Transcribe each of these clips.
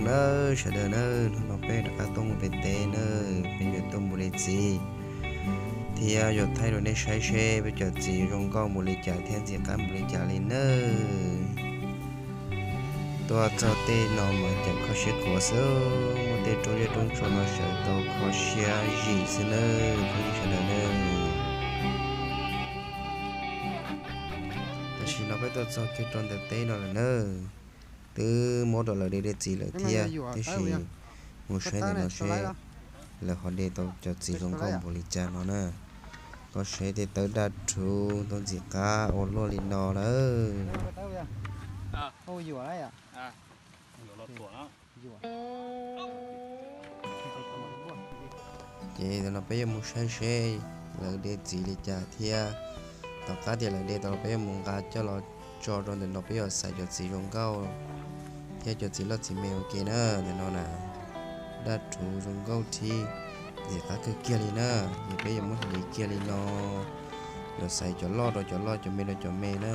Nawb sawv daws nawb, hnub no peb rov qab tuaj mus pem teb nawb, peb yuav tuaj mus de txiv thiab yuav thaij rau nej saib seb peb cov txiv zoo nkauj npaum li cas thiab ntxim qab npaum li cas li nawb. Tuaj txog tej no mas cas kho siab khuav xwb, muaj tej roob zeb roob tsuas no sawv tau kho siab zim xwb nawb phooj ywg sawv daws nawb. Tam sim no peb tuaj txog kiag rau ntawm teb no lawm nawb. Twb muab rau lawv de de txiv lawm thiab, tiam sis mus saib ntawm no seb lawv ho de tau cov txiv zoo nkauj npaum li cas no na. Koj saib tej tawb daj rhuv ntau ntxim qab ua luaj li no lawm. Ces ntawm no peb yuav mus saib seb lawv de txiv li cas thiab tom qab tias lawv de tau los peb yuav mus nqa coj los tso rau ntawm no, peb yuav xaiv cov txiv zoo nkauj thiab cov txiv loj txiv me ua ke na. Ntawm no na, daj rhuv zoo nkauj thiab ntxim qab kawg kiag li na. Ces peb yuav muab hliv kiag li no, yuav xaiv cov loj rau cov loj, cov me rau cov me na.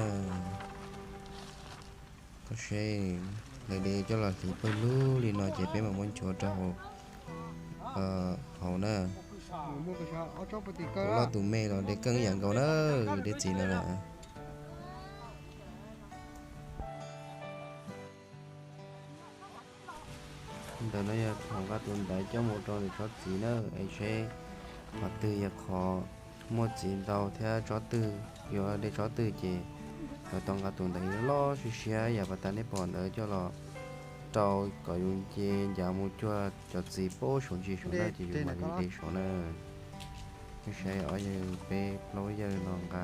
Koj saib, lawv de coj los hliv pawg lug li no ces peb mam muab nchuav rau hauv na. Tus loj tus me los de keej ib yam nkaus na, de txiv no na. Ntawm no yog thaum nqa tus ntaiv coj mus rau ntawm tsob txiv na, es seb qhov twg yog qhov muaj txiv ntau thiab tsob twg yuav de tsob twg ces yuav tau nqa tus ntaiv loj siab siab yam pas tas nej pom ntawd coj los rau kom yus nce ncav mus cuag cov txiv pab saum ntsis saum na ces yus mam li de saum na. Nej saib ob yawg peb plaub yawg no nqa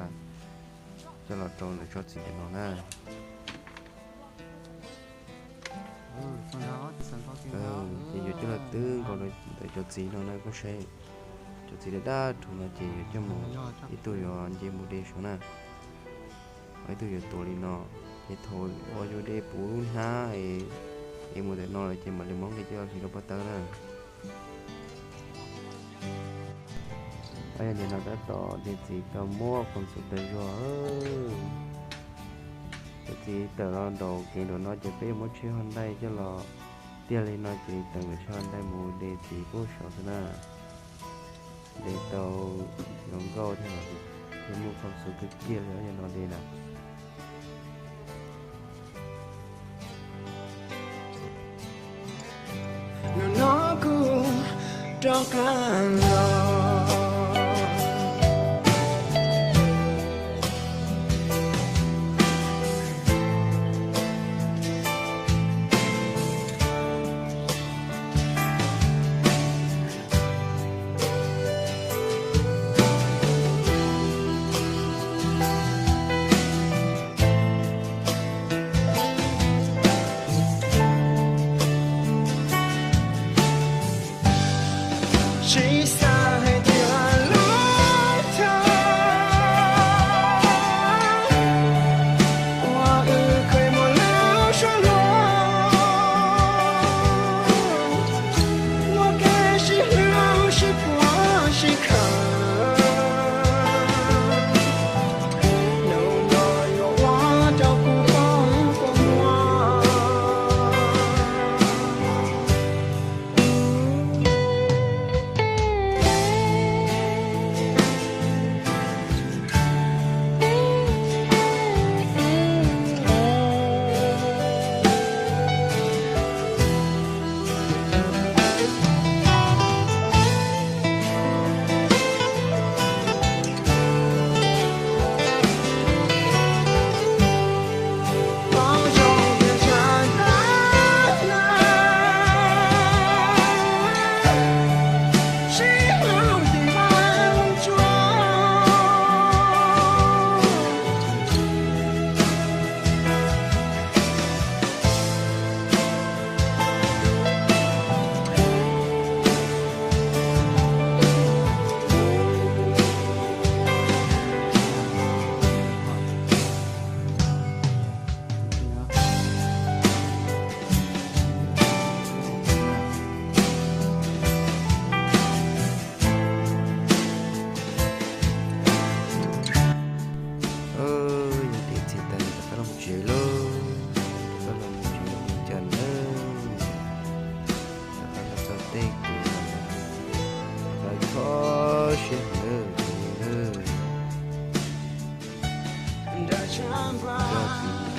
coj los rau ntawm tsob txiv ntawm no na. Ces yuav coj los twb nkaus ntawm cov txiv no na, koj saib cov txiv daj daj rhuv no ces yuav coj mus, ib tug yuav nce mus de saum na, ib tug yuav tuav li no, ces thaum uas yus de puv lub hnab es mus ntawm no lawm ces mam li muab nqis coj los hliv rau pob tawb na. Ob yawg ntawm no tab tom de txiv tau muaj khoom xwm tas zog. Cov txiv tawm los nraum kev nraum no ces peb yuav muab tsheb hov ntaij coj los tiag li no ces tawm nkawd tsheb hov ntaij mus de txiv pub saud xwb na. De tau zoo nkauj thiab, thiab muaj khoom xwm kawg kiag li ob yawg no de na. Hnub no kuv rov qab los. Tsis xav Yog